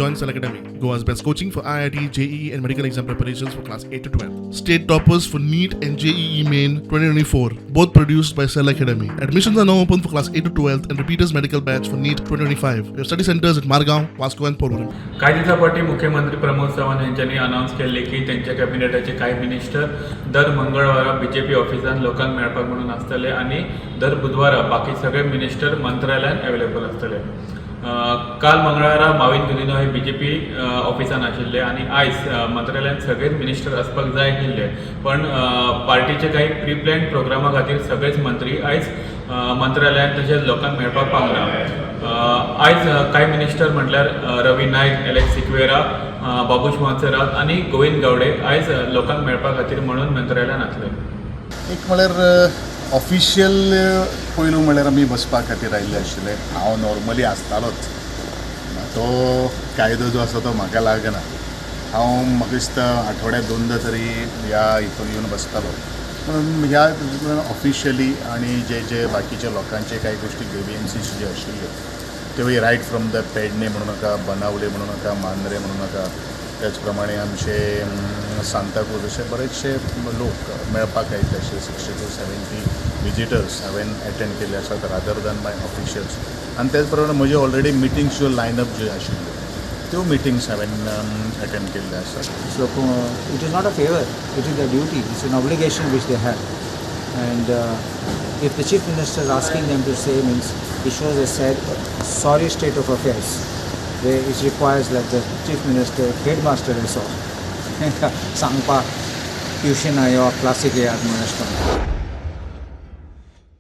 Join Cell Academy, Goa's best coaching for IIT, JEE, and medical exam preparations for class 8 to 12. State toppers for NEET and JEE Main 2024, both produced by Cell Academy. Admissions are now open for class 8 to 12 and repeaters medical batch for NEET 2025. We have study centers at Margao, Vasco, and Porvorim. कांय दिसां फाटीं मुख्यमंत्री प्रमोद सावंत हेंच्यांनी अनावन्स केल्ले की तेंच्या कॅबिनेटाचे कांय minister दर मंगळवारा बीजेपी ऑफिसान लोकांक मेळपाक म्हणून आसतले आनी दर बुधवारा बाकी सगळे मिनिस्टर मंत्रालयान अवेलेबल आसतले. काल मंगळारा माविन गुदिन्हो हे बीजेपी ऑफिसान आशिल्ले आनी आयज मंत्रालयान सगळेच मिनिस्टर आसपाक जाय आशिल्ले, पण पार्टीचे काही प्री प्लॅन प्रोग्रामा खातीर सगळेच मंत्री आयज मंत्रालयान तशेंच लोकांक मेळपाक पावना. आयज कांय मिनिस्टर म्हटल्यार रवी नायक, एलेक्स सिक्वेरा, बाबूश मोन्सेरात आनी गोविंद गावडे आयज लोकांक मेळपा खातीर म्हणून मंत्रालयान आसले. एक म्हळ्यार ऑफिशियल पयलू म्हळ्यार आमी बसपा खातीर आयिल्ले आशिल्ले. हांव नॉर्मली आसतालोच, तो कायदो जो आसा तो म्हाका लागना. हांव म्हाका दिसता आठवड्याक दोनदां तरी ह्या हितून येवन बसतालो. म्हणून ह्या ऑफिशियली आनी जे जे बाकीच्या लोकांचे कांय गोश्टी ग्रिवियन्सीस जे आशिल्ल्यो त्योय, रायट फ्रॉम the Pedne म्हणू नाका, बनावले म्हणू नाका, मांद्रे म्हणू नाका, त्याच प्रमाणे आमचे सांताक्रूज, अशे बरेचशे लोक मेळपाक आयिल्ले आशिल्ले. 60 to 70 visitors हांवें एटेंड केल्ले आसात रादर दॅन my officials. आनी त्याच प्रमाणे म्हज्यो ऑलरेडी मिटिंग्स ज्यो लायनअप ज्यो आशिल्ल्यो त्यो मिटिंग्स हांवें एटेंड केल्ल्यो आसात. So it is not a favor, it is their duty, it's an obligation which they have. And if the chief minister is asking them to say, means it shows a sad, sorry state of affairs, where it requires like the chief minister, headmaster also, सांगपा ट्युशना यो, classic येयात म्हणून अशें करून.